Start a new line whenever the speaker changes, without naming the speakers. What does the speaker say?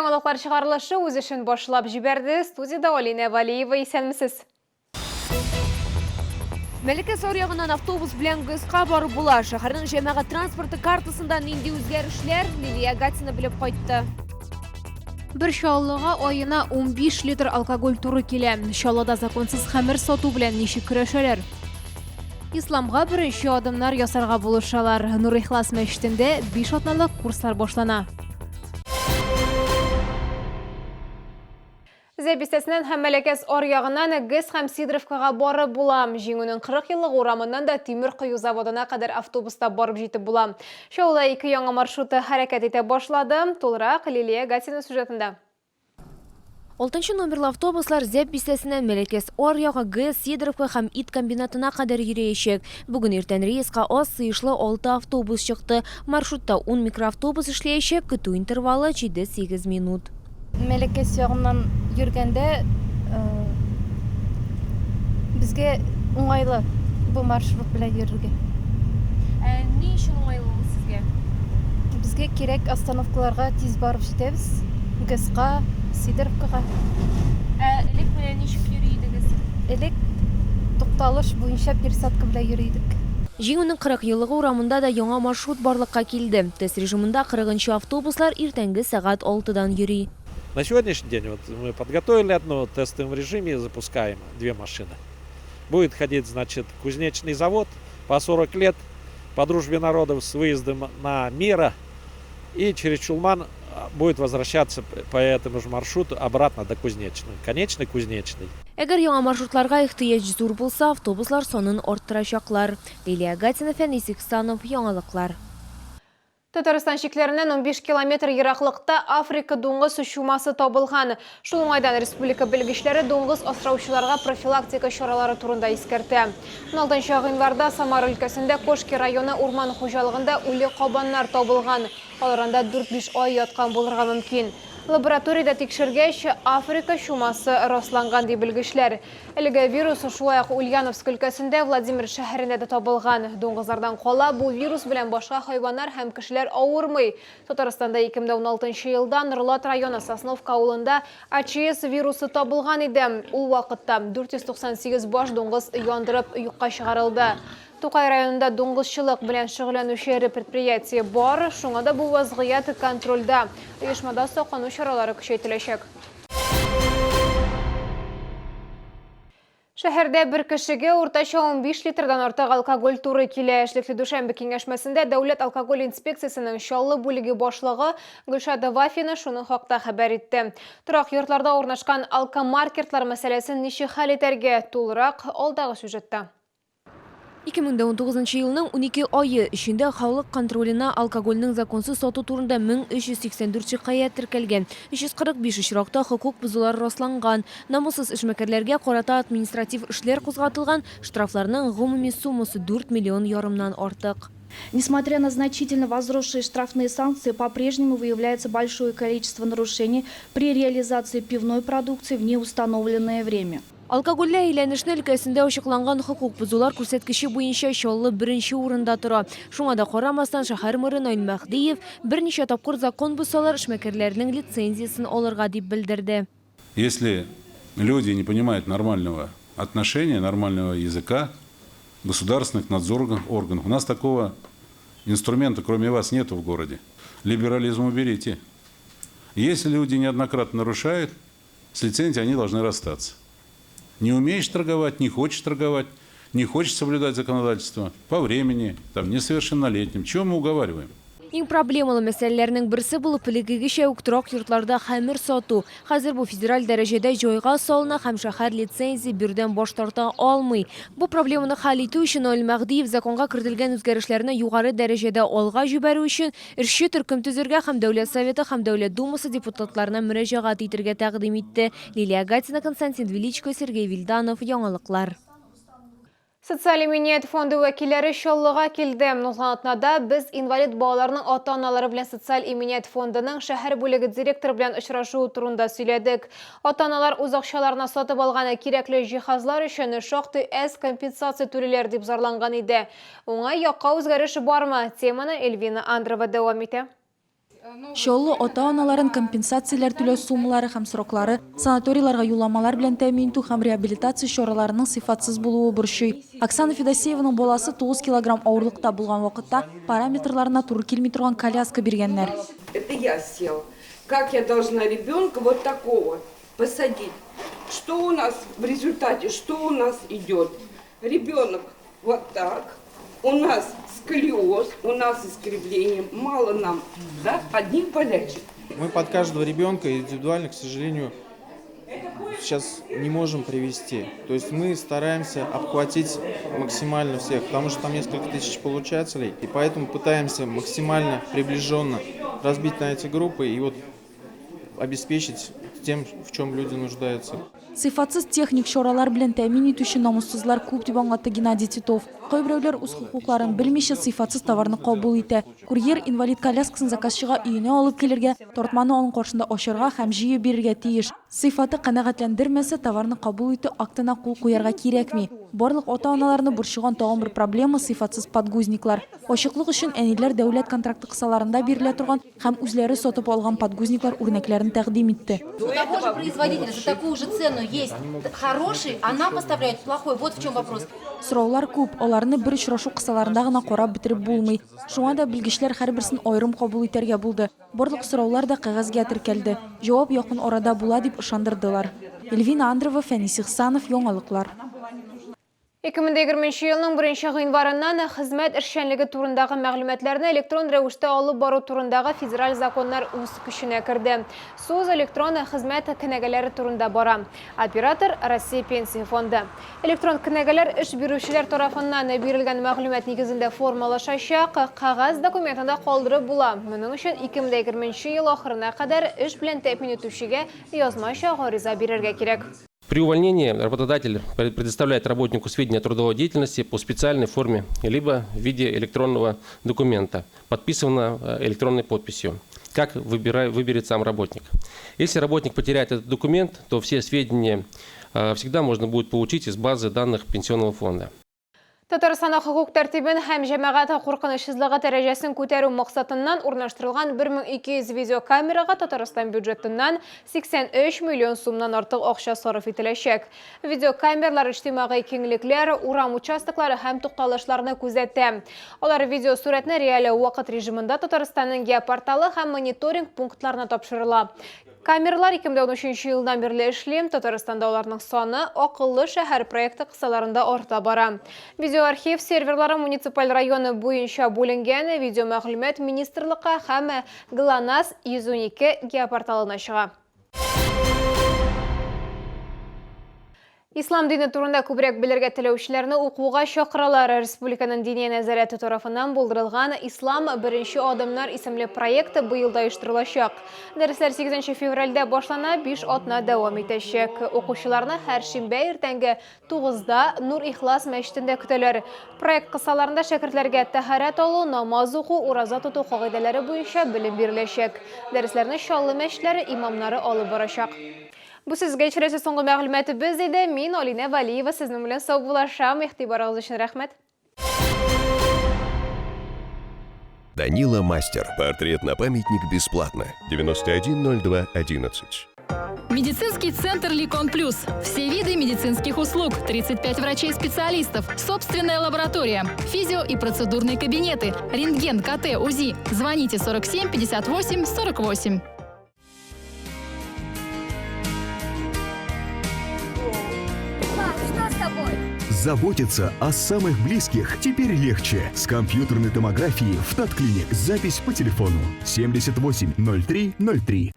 Яңалыклар чыгарылышы үз эшен башлап җибәрде. Студиядә Алинә Валиева, исәнмесез.
Мәләкәс аръягыннан автобус белән ГЭСка барып була. Шәһәрнең җәмәгать транспорты картасында нинди үзгәрешләр, Лилия Гатина белеп кайтты.
Бер чаллыга аена 15 литр алкоголь туры килә. Чаллыда законсыз хәмер сату белән ничек көрәшәләр? Исламга беренче адымнар ясарга булышалар. Нур Ихлас мәчетендә 5 атналык курслар башлана. Зәй бистәсеннән һәм Мәләкәс аръягыннан ГЭС һәм Сидоровкага барып була. Җиңүнең 40 еллыгы урамыннан да тимер кою заводына кадәр автобуста барып җитеп була. Чаллыда ике яңа маршруты хәрәкәт итә башлады. Тулырак Лилия Гатина сюжетында.
Алтынчы номерлы автобуслар Зәб бистәсеннән Мәләкәс аръягы, ГЭС, Сидоровка һәм ит комбинатына кадәр йөриячәк. Бүген иртән рейска аз сыешлы алты автобус чыкты. Маршрутта ун микроавтобус эшләячәк, көтү интервалы, җиде-сигез минут.
Мәләкәс ягыннан йөргәндә безгә уңайлы бу маршрут белән йөрергә.
Ә ни өчен уңайлы ул сезгә?
Безгә кирәк остановкаларга тиз барып җитәбез. ГЭСка, Сидоровкага.
Ә элек менә ничек йөри идегез?
Элек тукталыш буенча пересадка белән йөри идек.
Җиңүнең 40 еллыгы урамында да яңа маршрут барлыкка килде. Тест режимында 40 нчы автобуслар иртәнге сәгать алтыдан йөри.
На сегодняшний день вот мы подготовили одну, в тестовом режиме запускаем две машины. Будет ходить, значит, кузнечный завод по 40 лет по дружбе народов с выездом на Мира и через Чулман будет возвращаться по этому же маршруту обратно до Кузнечной. Конечный Кузнечный.
Әгәр яңа маршрутларга ихтыяҗ зур булса, автобуслар санын арттырачаклар. Лилия Гатина, Фәнис Ихсанов, Яңалыклар.
Татарстан чикләреннән 15 километр ераклыкта Африка дуңгыз чумасы табылган. Шул уңайдан республика белгечләре дуңгыз асраучыларга профилактика чаралары турында искәртә. 16 гыйнварда Самара өлкәсендә Кошки районы урман хуҗалыгында үле кабаннар табылган. Алар анда дүрт-биш ай яткан булырга мөмкин. Лабораториядә тикшергәч, Африка чумасы расланган, ди белгечләр. Әлеге вирус шулай ук Ульяновск өлкәсендә, Владимир шәһәрендә дә табылган. Дуңгызлардан кала, бу вирус белән башка хайваннар һәм кешеләр авырмый. Татарстанда 2016 елда Норлат районы Сосновка авылында АЧС вирусы табылган иде. Ул вакытта 498 баш дуңгыз яндырып юкка чыгарылды. Тукай районында дуңгызчылык белән шөгыльләнүче эре предприятие бар, шуңа да бу вазгыять контрольдә. Оешмада саклану чаралары көчәйтеләчәк. Шәһәрдә бер кешегә уртача 15 литрдан артык алкоголь туры килә. Эшлекле дүшәмбе киңәшмәсендә Дәүләт алкоголь инспекциясенең Чаллы бүлеге башлыгы Гөлшат Вафина шуның хакта хәбәр итте. Торак йортларда урнашкан алкомаркетлар мәсьәләсен ничек хәл итәргә, тулырак алдагы сюжетта.
2019 елның 12 ае эчендә халык контроленә алкогольнең законсыз сату турында 1384 шикаять теркәлгән. 345 очракта хокук бозулар расланган. Намуссыз эшмәкәрләргә карата административ эшләр кузгатылган, штрафларның гомуми суммасы 4 миллион ярымнан артык.
Несмотря на значительно возросшие штрафные санкции, по-прежнему выявляется большое количество нарушений при реализации пивной продукции в неустановленное время.
Алкогольле әйләнешне өлкәсендә ачыкланган хокук бозулар күрсәткече буенча Чаллы беренче урында тора. Шуңа да карамастан, шәһәр мэры Наил Мәһдиев берничә тапкыр закон бозсалар, эшмәкәрләрнең лицензиясен алырга дип белдерде.
Если люди не понимают нормального отношения, нормального языка государственных надзорных органов, у нас такого инструмента, кроме вас, нету в городе. Либерализм уберите. Если люди неоднократно нарушают, с лицензией они должны расстаться. Не умеешь торговать, не хочешь торговать, не хочешь соблюдать законодательство по времени, там, несовершеннолетним. Чего мы уговариваем?
Иң проблемалы мәсьәләләрнең берсе булып элеккегечә үк торак йортларда хәмер сату. Хәзер бу федераль дәрәҗәдә җайга салына һәм шәһәр лицензия бирүдән баш тарта алмый. Бу проблеманы хәл итү өчен Наил Мәһдиев законга кертелгән үзгәрешләрне югары дәрәҗәдә алга җибәрү өчен Эшче төркем төзергә һәм Дәүләт Советы һәм Дәүләт Думасы депутатларына мөрәҗәгать итергә тәкъдим итте. Лилия Гатина, Константин Величко, Сергей Вильданов, Яңалыклар.
Социаль иминият фонды вәкилләре Чаллыга килде. Узган атнада без инвалид балаларның ата-аналары белән социаль иминият фондының шәһәр бүлеге директоры белән очрашуы турында сөйләдек. Ата-аналар үз акчаларына сатып алган кирәкле җиһазлар өчен шактый әз компенсация түлиләр дип зарланган иде. Уңай якка үзгәреш бармы? Теманы Эльвина Андрова дәвам итә.
Чаллы ата-аналарын компенсацияләр түләү суммалары һәм сроклары, санаторийларга юлламалар белән тәэмин итү һәм реабилитация чараларының сыйфатсыз булуы борчый. Оксана Федосееваның баласы 9 килограмм авырлыкта булган вакытта параметрларына туры килми торган коляска биргәннәр.
Это я села. Как я должна ребенка вот такого посадить? Что у нас в результате, что у нас идет? Ребенок вот так, у нас сколиоз, у нас искривление, мало нам, да, одних болячек.
Мы под каждого ребенка индивидуально, к сожалению, сейчас не можем привести. То есть мы стараемся обхватить максимально всех, потому что там несколько тысяч получателей, и поэтому пытаемся максимально приближенно разбить на эти группы и вот обеспечить тем, в чем люди нуждаются.
Сыйфатсыз техник чаралар белән тәэмин итүче намуссызлар күп, дип аңлатты Геннадий Титов. Кайберәүләр үз хокукларын белмичә сыйфатсыз товарны кабул итә. Курьер инвалид коляскасын заказчыга өенә алып килергә, тартманы аның каршында ачарга һәм җыеп бирергә тиеш. Сыйфаты канәгатьләндермәсә, товарны кабул итү актына кул куярга кирәкми. Барлык ата-аналарны борчыган тагын бер проблема, сыйфатсыз подгузниклар. Ачыклык өчен, әниләр дәүләт контракты кысаларында бирелә торган һәм үзләре сатып алган подгузниклар үрнәкләрен тәкъдим итте.
У того же производителя за такую же цену есть хороший, а нам поставляют плохой. Вот в чем вопрос.
Сораулар күп, аларны бер очрашу кысаларында гына карап бетереп булмый. Шуңа да белгечләр һәрберсен аерым кабул итәргә булды. Барлык сораулар да кәгазьгә теркәлде. Җавап якын арада була дип ышандырдылар. Эльвина Андрева, Фәнис Ихсанов, Яңалыклар.
2020 елның 1 гыйнварыннан хезмәт эшчәнлеге турындагы мәгълүматларны электрон рәвештә алып бару турындагы федераль законнар үз көченә керде. Сүз электрон хезмәт кенәгәләре турында бара. Оператор Россия Пенсия фонды. Электрон кенәгәләр эш бирүчеләр тарафыннан бирелгән мәгълүмат нигезендә формалашачак, кәгазь документында калдырып була. Моның өчен 2020 ел ахырына кадәр эш белән тәэмин итүчегә язмача гариза бирергә кирәк.
При увольнении работодатель предоставляет работнику сведения о трудовой деятельности по специальной форме, либо в виде электронного документа, подписанного электронной подписью, как выберет сам работник. Если работник потеряет этот документ, то все сведения всегда можно будет получить из базы данных пенсионного фонда.
Татарстанда хокук тәртибен һәм җәмәгать куркынычсызлыгы дәрәҗәсен күтәрү максатыннан урнаштырылган 1200 видеокамерага Татарстан бюджетыннан 83 миллион сумнан артык акча сарыф ителәчәк. Видеокамералар иҗтимагый киңлекләр, урам участоклары һәм тукталышларны күзәтә. Алар видеосурәтне реаль вакыт режимында Татарстанның геопорталы һәм мониторинг пунктларына тапшырыла. Камералар 2013 елдан бирле эшли. Татарстанда аларның саны Акыллы шәһәр проекты кысаларында арта бара. Видеоархив серверлары муниципаль районы буенча бүленгән. Видеомәгълүмат министрлыкка һәм ГЛОНАСС 112 геопорталына чыга. Ислам дине турында күбрәк белергә теләүчеләрне укуга чакыралар. Республиканың диния нәзарәте тарафыннан булдырылган Ислам беренче адымнар исемле проект быел да оештырылачак. Дәресләр 8 февральдә башлана, 5 атна дәвам итәчәк. Укучыларны һәр шимбә иртәнге 9-да Нур Ихлас мәчетендә көтәләр. Проект кысаларында шәкертләргә тәһарәт алу, намаз уку, ураза тоту кагыйдәләре буенча белем биреләчәк. Дәресләрне Чаллы мәчетләре имамнары алып барачак. Бу сезгә ишәрәсе соңгы мәгълүматыбыз иде. Мин Алинә Валиева сезнең белән саубуллашам. Игътибарыгыз өчен рәхмәт.
Данила Мастер. Портрет на памятник бесплатно. 910211.
Медицинский центр Ликон Плюс. Все виды медицинских услуг, 35 врачей-специалистов, собственная лаборатория, физио- и процедурные кабинеты, рентген, КТ, УЗИ. Звоните 47 58 48.
Что с тобой?
Заботиться о самых близких теперь легче. С компьютерной томографией в Татклиник. Запись по телефону 78 03 03.